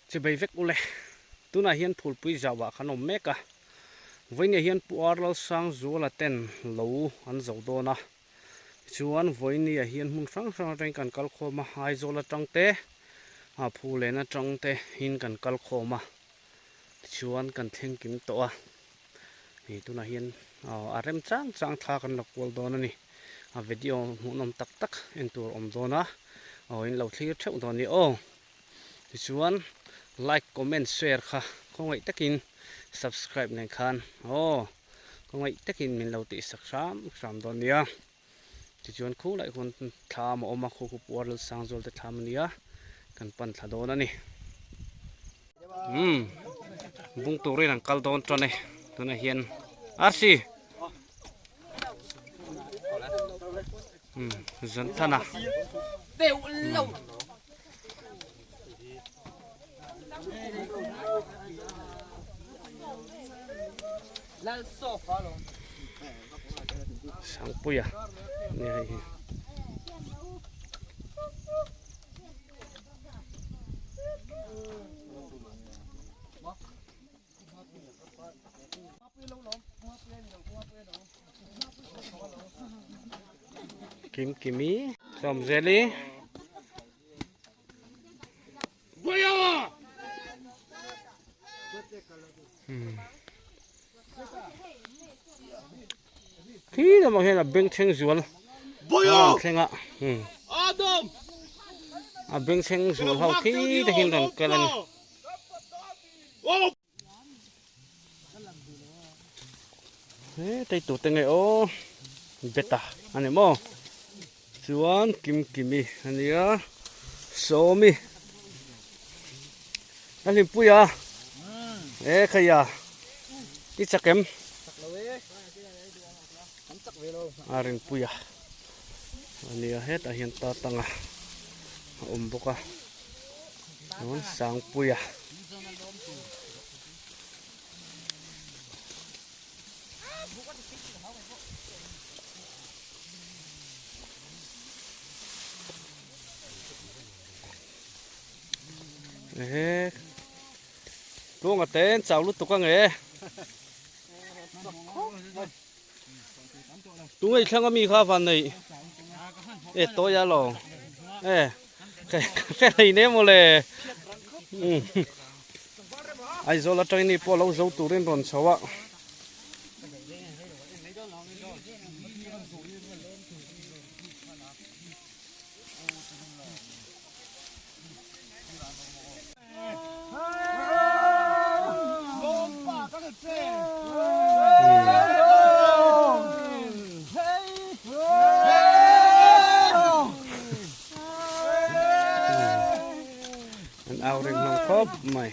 Chibei vek ule tunah hian phulpui zauah khan awm mek a vawinia hian Pu Ar Lalsangzuala ten lo an zo dawn a tichuan vawinia hian hmun hrang hrang atangin kan kal khawm a Aizawl atang te Phulen atang te in kan kal khawm a tichuan kan thleng kim tawh a. Hei tunah hian a rem chang chang thla kan la kual dawn a ni. A video hmuhnawm tak tak en tur awm dawn a, aw in lo thlir theuh dawn a ni aw. Tichuan like comment share kha khawngaih takin subscribe nen khan aw khawngaih takin min lo tihsak hram hram dawn nia. Tichuan khu laih khuan thlam a awm a, khu khu puar lalsang zual te thlam a nia, kan pan thla dawn a ni. Umm bung turin an kal dawn tan e, tunah hian Arsi umm Zanthana Sangpuia ni hei hi. Kim Kimi Sawmzeli. Khi lamah hian a bengchheng zual a thleng a a bengchheng zual ho khi te hian rawn kal a ni. He tei tur te nge aw beta a ni maw chuan kim kimi a nia sawmi a hlimpui a e khaia i chak em a rinpui a a nia hetah hian ta tanga a awm bawk a. Chuan Sangpuia. Ehe Tluanga ten chau lutuk ang e. Tunge i thlang ami kha van nei e tawi a lo e ka hlei nem mawle. Aizawl atangin ni pawh lo zo turin rawn chho a. An au ring hlawm khawp mai.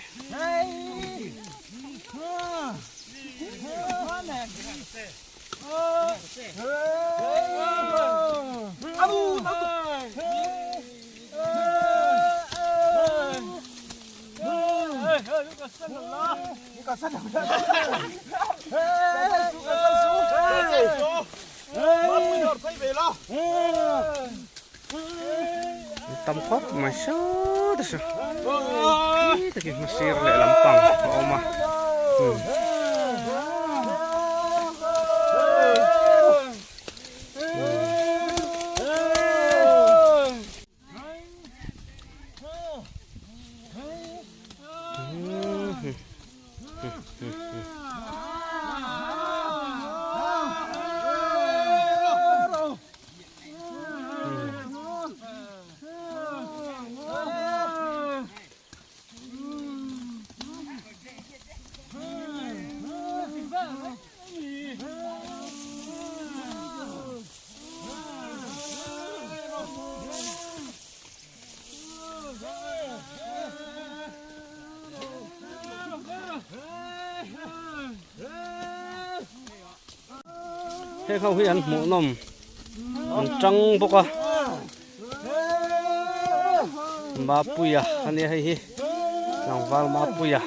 Tam khawp mai saw te chu khi takin hmasir leh lampang a awm a. Heng ho hi an hmuhnawm an tang bawk a Mapuia a nia hei hi tlangval Mapuia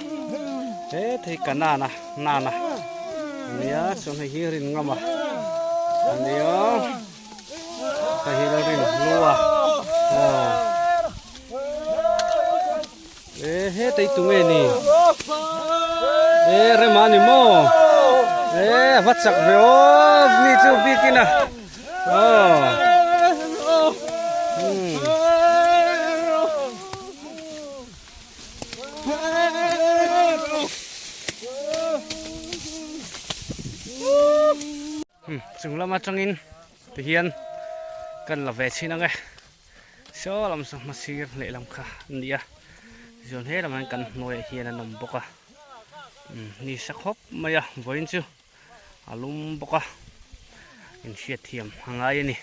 he thei ka nana nana a nia chuan hei hi rin ngam a a nia hei hi la rin hlu a aw e he tei tu nge ni e rema ni maw e a va chak ve aw ni chu bikin a aw Chung lam atangin tihian kan la ve chhin ang e saw lam saw hmasir lehlam kha a ni a chuan he lamah hian kan hnuaiah hian an awm bawk a ni sa khawp mai a vawiin chu a lum bawk a inhriatthiam a ngai a ni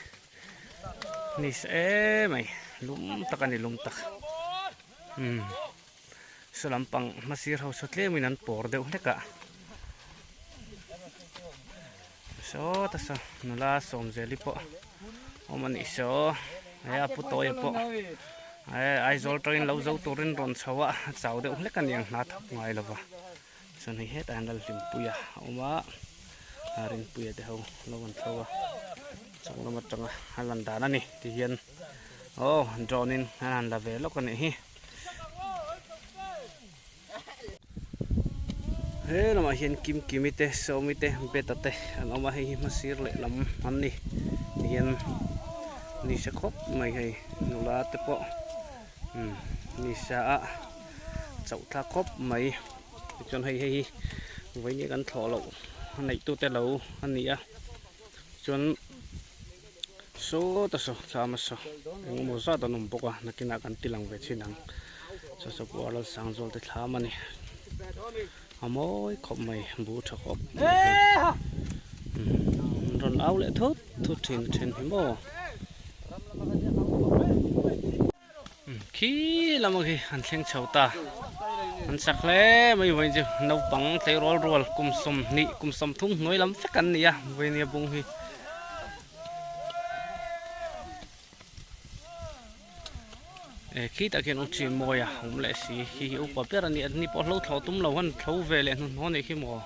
ni sa em mai lum tak a ni lum tak umm saw lampang hmasir ho saw tlemin an pawr deuh hlek a sawta saw nula sawmzeli pawh awm a nih saw he a pu tawia pawh he Aizawl tangin lo zo turin rawn chho a a chau deuh hlek a niang hna thawk ngai lova. Chuan hei hetah hian Lalhlimpuia a awm a, Rinpuia te ho lo an tho a, chung lam atanga a lan dan a ni ti hian aw drone in an han la ve lawk a nih hi. He lamah hian Kimkimi te Sawmi te Beta te an awm a, hei hi hmasir leh lam an ni ti hian ni se khawp mai hei nula te pawh ni sa a. chauh thlak khawp mai tichuan hei hei hi vawiin kan thlawh loh a neih tu te lo a ni a chuan sawta saw thlam a saw eng emaw zat an awm bawk a nakinah kan ti lang ve thin ang saw saw pawh a Lalsangzual te thlam a ni a mawi khawp mai bu tha khawp mai hei an rawn au leh thut thut thin thin hi maw. Khi lama khi an thleng chho ta an chak hle mai vawiin chu naupang tleirawl rual kum 20 kum 30 hnuai lam vek an ni a vawinia bung hi. E khi tak hian uchi mawi a awm leh si khi hi upa ber a ni a ni pawh hlo thlawh tum lo han thlo ve leh hnuhnawh a nih khi maw.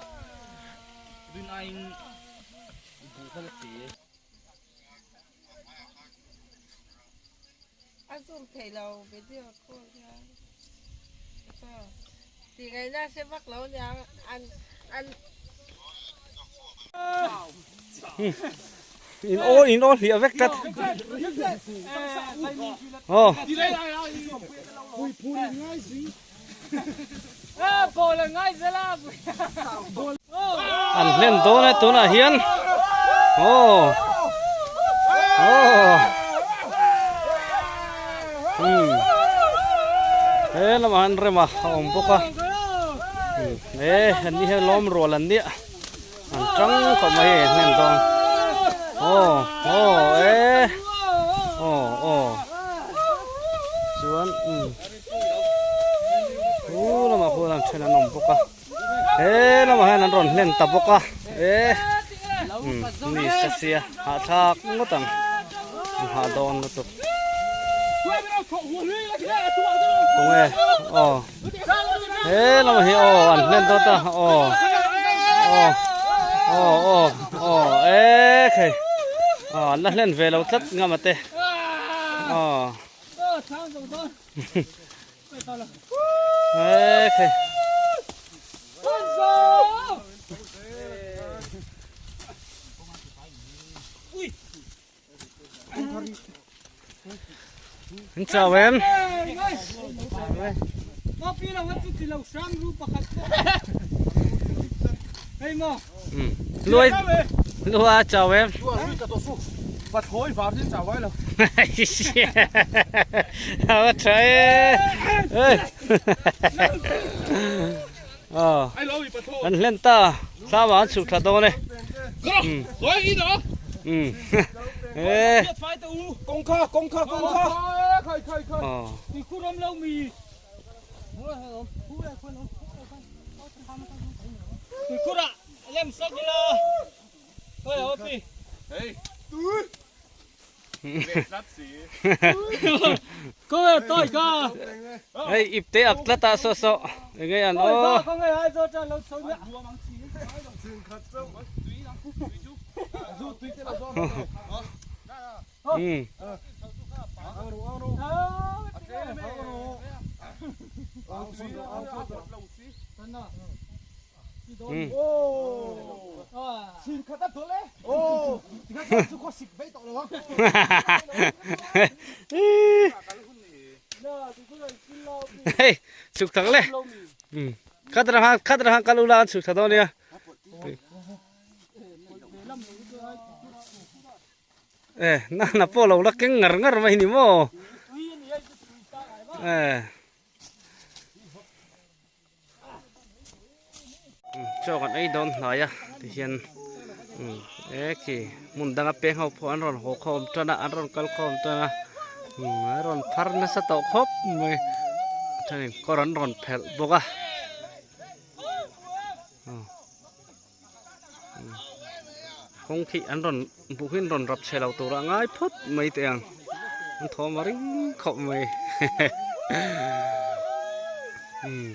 A zoom thei lo video call hian chaw tih ngaihna hre vak lo aniang an an In aw in aw hliah vek tlat aw. An hlen dawn e tunah hian aw aw umm he lamah hian rema a awm bawk a e an ni hian lawm rual an nia an tang khawp mai hei an hlen dawn aw aw e aw aw chuan umm. Chu lamah khuan an then an awm bawk a he lamah hian an rawn hlen ta bawk a e umm mi se sia hahthlak ngawt ang an hah dawn lutuk tunge aw he lamah hi aw an hlen dawn ta aw aw aw aw aw e khai aw an la hlen ve lo tlat ngam a te aw. Xin chào em. Lui Lua chào em. Ờ trời ơi. Ờ. An hlen ta. Sao mà an chhuk thla dawn e. Ừ. Ê. Kawngkha kawngkha kawngkha. Ờ. Hei ip te ak tlat a saw saw enge an aw. Hei chhuk tak le khat rang khat rang kal ula an chhuk thla dawn nia e na na pawh lo la keng ngar ngar mai ni maw e Chaw kan ei dawn hnai a tihian e khi hmun danga peng ho pawh an rawn haw khawm tan a an rawn kal khawm tan a a rawn phar nasa tawh khawp mai a thenin kawr an rawn phelh bawk a. Kawng khi an rawn buh hi an rawn rap chhe lo tur a ngai phawt mai teh ang an thawm a ring khawp mai umm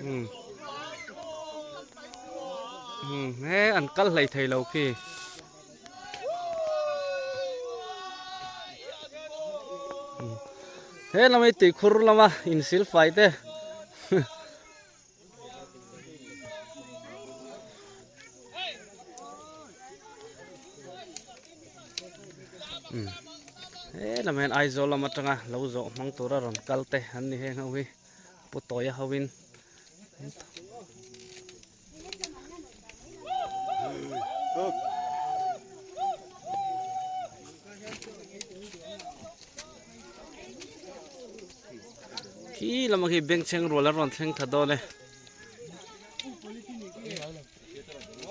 umm umm he an kal hlei thei lo khi. He lam hi tuikhur lama insil fai te he lam hian Aizawl lam atanga lo zawh hmang tura rawn kal te an ni heng ho hi Pu Tawia ho in. Khi lama khi bengchheng rual a rawn thleng tha dawn e.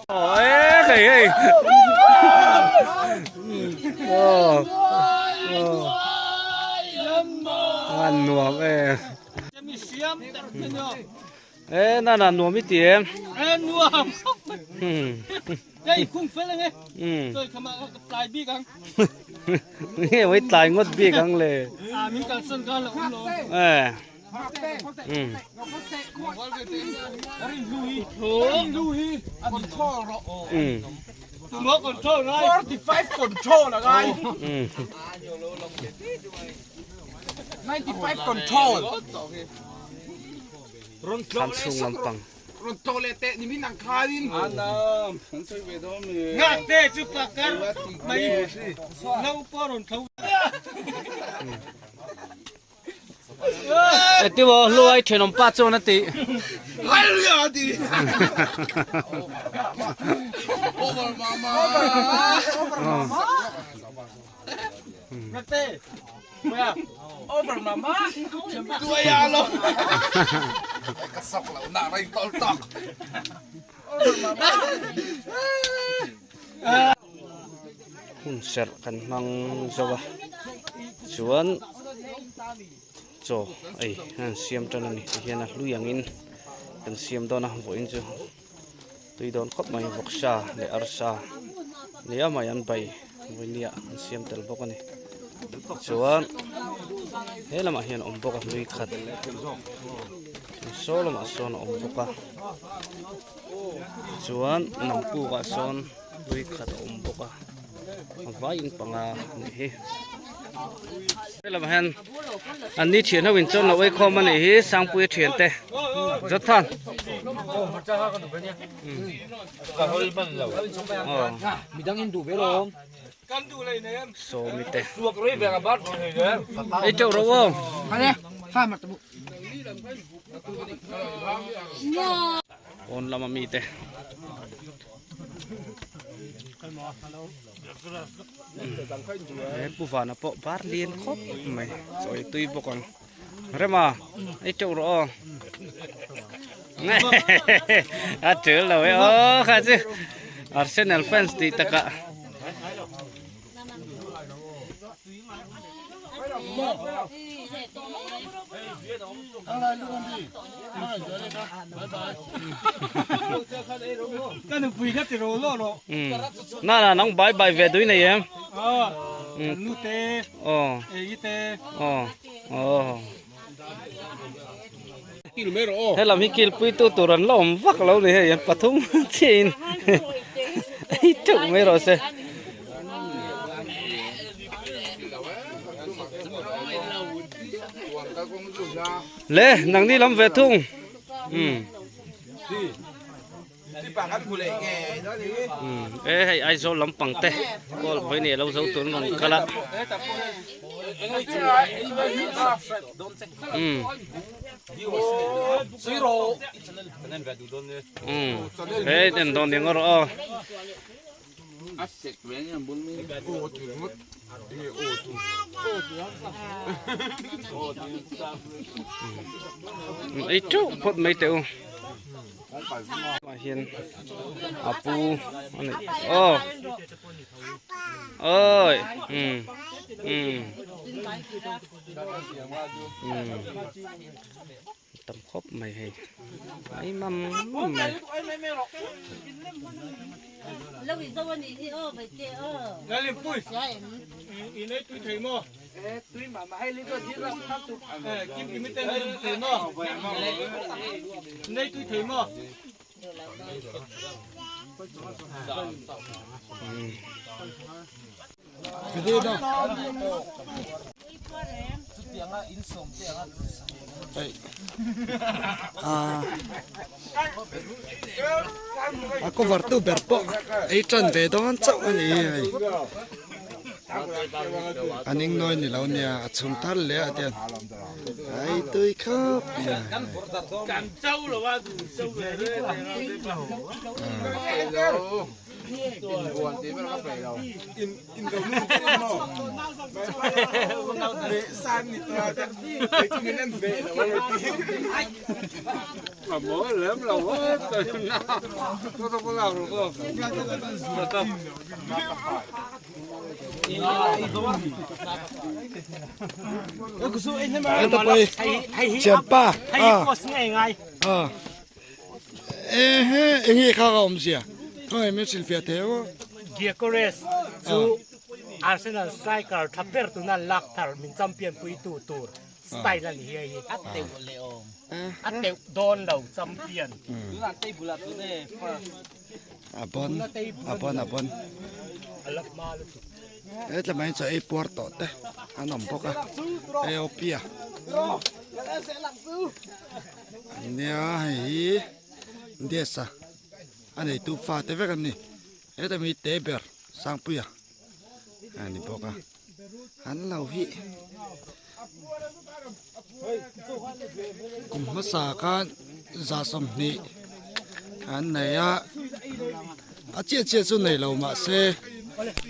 Aw e hei hei. Aw. Aw. An nuam e. E na na nuam i ti em. E nuam khawp mai. Hei khung fel ang e. Chawi khama ka tlai bik ang. Nge wai tlai ngawt bik ang le. A min kalsan khan la awm lo. E. Control ngai. 45 control a ngai. 95 control. Thlam chhung lampang. Rawn tlawh leh teh ni min ang khanin. Ngakte chu pakar mai no pawh rawn tho. Etimaw hluai thenawm pa chuan a ti. Hallelujah a ti. Over mama. Ngakte. Over mama. Tuai a lo. Ka sok lo na rei tol tok. Over mama. Hun serh kan hmang zo a chuan chaw ei an siam tan a ni tihian a hlui angin kan siam dawn a vawiin chu tui dawn khawp mai vawksa leh arsa nia mai an bai vawinia an siam tel bawk a ni chuan he lamah hian a awm bawk a hlui khat saw lamah sawn a awm bawk a chuan namkukah sawn. Hlui khat a awm bawk a a vaiin panga a nih hi helamah hian an ni thian ho in chuan lo ei khawm a nih hi sangpuia thian te Jothan sawmi te ei teuh rawh aw pawn lama mi te. He pu vana pawh bar lian khawp mai chawi tui bawk ang rema ei teuh rawh aw a tul lo e aw kha chu Arsenal fans tih takah. Na na nang bai bai ve dui nei em helam hi kilpui tu tur an la awm vak lo ni hei an pathum chiah in ei teuh mai rawh se. Le nangni lam ve thung umm e hei Aizawl lampang te goal vawi nei lo zo tur an rawn kal a umm umm he en dawn eng erawh aw. Ei teuh phawt mai teh u ah hian a pu a nei aw awi um um um tam khawp mai hei mai mam mam mai. A cover tu ber pawh ei tan ve dawn chauh a ni hei a ning nawi ni lo nia a chhum thar leh a tiang ei tui khawp mai. Thianpa a Ehe enge kha ka awm zia khawngaih min hrilhfiah thei ang aw. Gyökeres chu Arsenal striker tha ber tuna lak thar min champion pui tu tur style a ni hi hei hi. A teuh leh awm. A teuh dawn lo champion. A bon a bon a bon. He tlamah hian chaw ei puar tawh te an awm bawk a AOP a. Nia hei hi. Desa a neitu fate vek an ni heta mi te ber Sangpuia a ni bawk a an lo hi kum hmasa khan 20 an nei a a chiah chiah chu nei lo mahse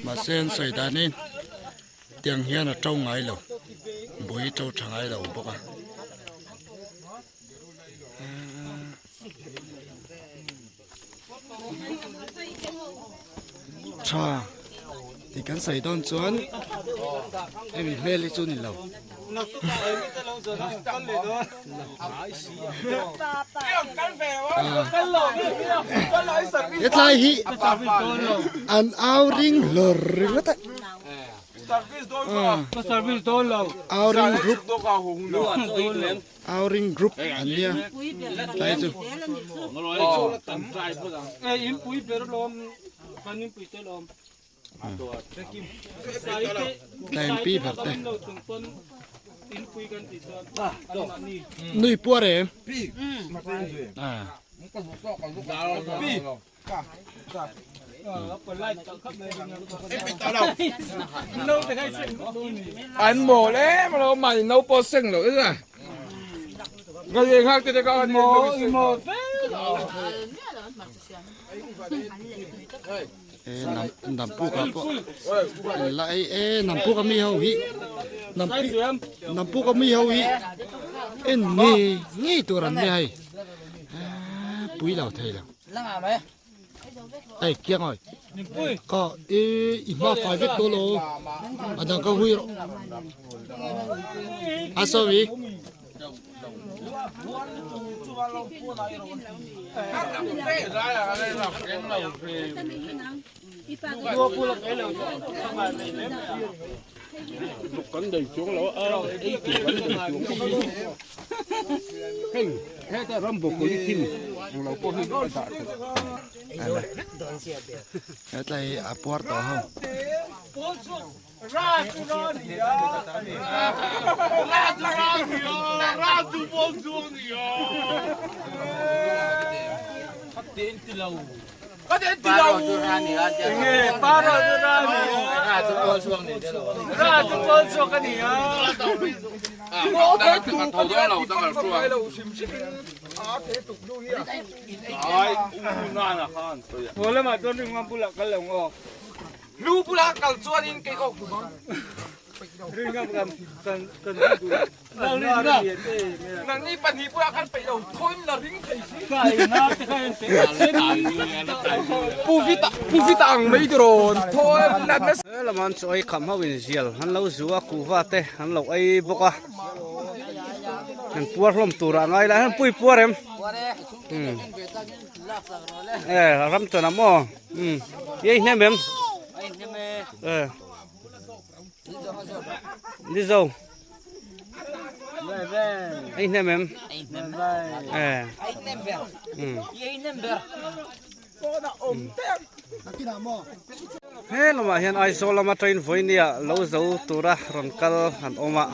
mahse an sawi danin tiang hian a to ngai lo bui to tha ngai lo bawk a. Tha tih kan sawi dawn chuan hemi hmel hi chu ni lo. Hetlai hi an au ring hlawr ringawt a. Au ring group. Ouring group an nia tlai chu. Tlai pi ber te. Nui puar em? Ah. An mawl em lo mah in no pawh seng lo ila ka ye nghak te te ka an mawl e nam nam pu ka pawh an la ei e nam pu ka mi ho hi nam pi nam pu ka mi ho hi en ngei ngei tur an nia hei pui lo thei lo ei kiang oi ka e i hma fai vek dawn lo a dang ka hui rawh a sorry Kan dei chuang lo a ei tur kan dei chuang lo hei heta ram bawkawli thim ang lo pawh hi a dah theih. Hetlai hi a puar tawh ho. Lu bula kal chuanin kei awk duh ang. Nangni pahnih bulah khan peih lo thawiin la ring thei si. Pu Vita Pu Vita ang mai tirawn thawi natna. He lamah chu ei kham ho in zial an lo zu a kuhva te an lo ei bawk a an puar hlawm turah a ngai lai hian pui puar em e ram chuan a maw. Um ei hnem em e ni zo ei hnem em e um he lamah hian Aizawl lama train vawinia lo zo tura rawn kal an awm a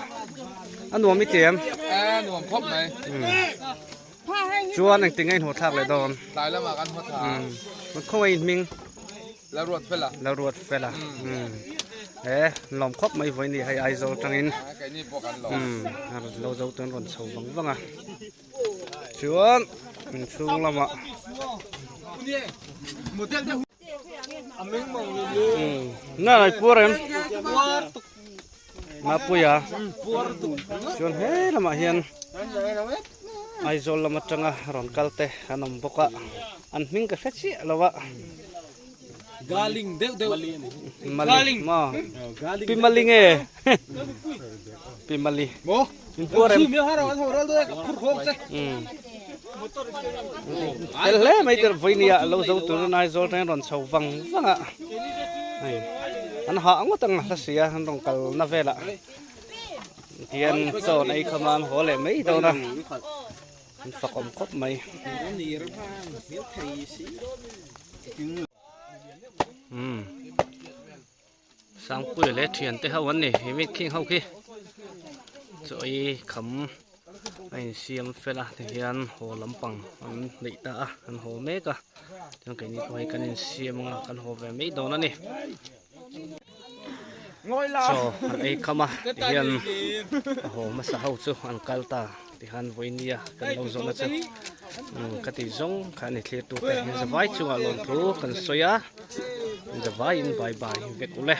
a nuam i ti em a nuam khawp mai Chuan engtin nge inhaw thlak leh dawn? Tlai lamah kan haw thla. Kan khawngaih in hming? La ruat fel a. La ruat fel a. He lawm khawp mai vawi ni hei Aizawl tangin. Keini pawh kan lawm. Lo zo chuan rawn chho vang vang a. Chuan inchhung lamah. Na lai puar em? Mapuia chuan he lamah hian Aizawl lam atanga rawn kal te an awm bawk a an hming ka hre chiah lo a Galing deuh deuh Mali maw Pi Mali nge Pi Mali in puar em Fel hle mai te vawinia lo zo turin Aizawl atangin rawn chho vang vang a hei an hah ngawt ang hla sia an rawn kal na velah tihian chaw an ei kham a an haw leh mai dawn a an fak awm khawp mai umm Sangpuia leh thiante ho an ni he mi khing ho khi chaw ei kham. A insiam fel a tihian haw lampang an neih ta a an haw mek a chuan keini pawh hei kan insiam anga kan haw ve mai dawn a ni. Chaw an ei kham a tihian a haw hmasa ho chu an kal ta tihian vawinia kan lo zawhna chu ka tih zawng kha a ni thlir tute zavai chungah lawmthu kan sawi a zavaiin bye bye vek ule.